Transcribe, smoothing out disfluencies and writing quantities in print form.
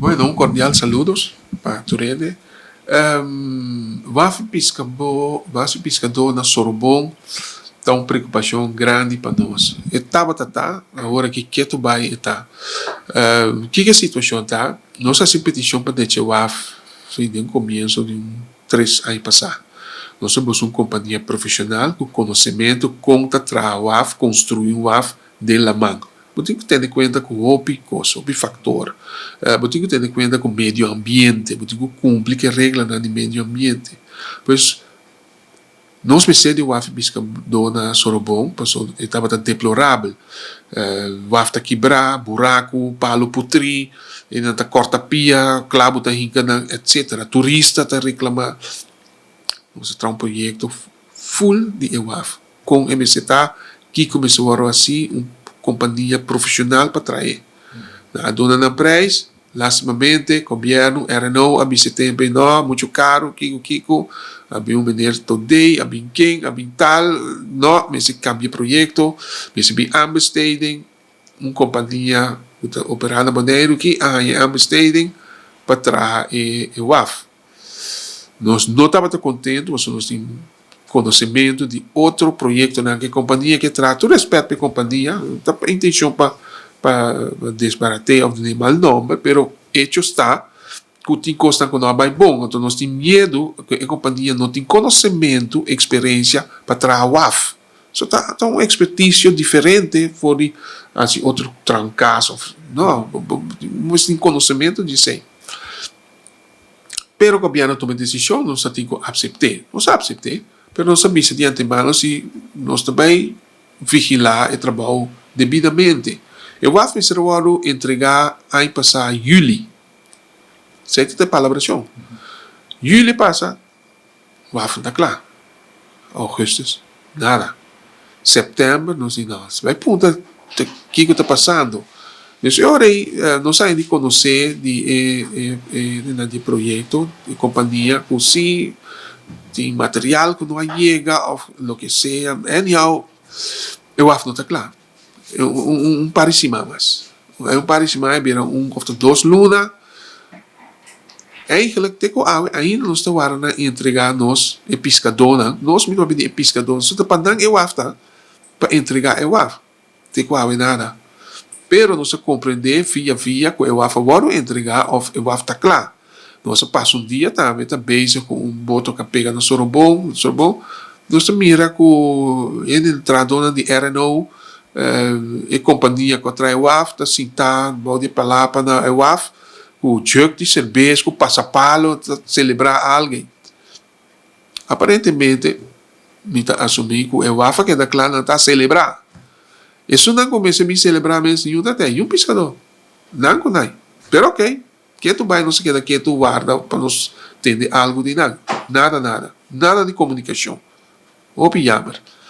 Bueno, un cordial saludos pa tur hende. Waf Piscabo, Waf Piscador na Sorobon ta un preocupacion grandi pa nos. E tabata ta, awor aki keto bay e ta. Kiko e situacion ta? Nos a haci peticion pa drecha waf den comienso di un 3 aña pasa. Nos a busca un compania profesional cu conocemento con ta traha waf, construi un waf den laman. Bo tin cu tene cuenta cu hopi cos, hopi factor. Bo tin cu tene cuenta cu medio ambiente, bo tin cu cumpli cu reglanan di medio ambiente. Pues, nos mester di waf Piscador na Sorobon, paso e tabata deplorabel. Waf ta kibra, buraco, palo putri, y nan ta corta pia, clabo ta hinca nan, etc. Turista ta reclama. Nos a traha un proyecto full di e waf. Con MCT, kiko mester wordo haci, un compania profesional pa traha. A duna nan prijs, lastimamente, gobierno, RNO, a bisa tempo, no, mucho caro, kiko, kiko, a bin un meneer Todé, a bin ken, a bin tal, no, mester cambia proyecto, mester bin aanbesteding, un compania cu ta opera na Boneiru aki, a haña aanbesteding pa traha e waf. Nos no tabata contento, pasobra nos tin conocemento di otro proyectonan cu e compania cu traha. Tur respet pa e compania, ta intencion pa desbaratea of duna mal nomber, pero hecho sta cu tin cosnan cu no a bay bon. Anto nos tin miedo cu e compania no tin conocemento, experiencia pa traha waf. So ta un experticio diferente for di asina otro trancas of no, nos tin conocemento di esey. Pero gobierno a tuma decision, nos tin cu acepta. Nos a acepta, pero nos a bisa di antemano si nos ta bay vigila e trabou debidamente. E waf mester a wordo entrega aña pasa juli. Esey ta e palabracion. Juli pasa, waf no ta cla. Augustus, nada. September, nos di no, bay punta kico ta pasando. Dus ora nos a di conoce di e proyecto, di compania, cu si tin material cu no a yega of loke sea. Anyhow, e waf no ta cla. Un par di siman mas. Un par di siman bira 1 of 2 luna. Eigenlijk, te cu awe, ainda nos ta warda nan entrega nos e piscadornan. Nos mi no di e piscador, so ta pa nan e waf ta, pa entrega e waf. Te cu awe nada. Pero nos a comprende via via cu e waf a wordo entrega of e waf ta cla. Nos a pasa un dia tambe ta bezig cu un boto cu a pega na Sorobon, Sorobon. Nos a mira cu e trahadornan di RNO, e compania cu a traha e waf, ta sinta bou di palapa na e waf, cu jug di cerbes, cu pasapalo, ta celebra algo. Aparentemente, mi ta asumi cu e waf a keda cla, nan ta celebra. Eso nan cuminsa mi celebra mes, ningun ta tin, un piscador. Nan cu nai. Pero ok, keto bay nos keda keto warda pa nos tende algo di nan. Nada, nada. Nada di comunicacion. Hopi jammer.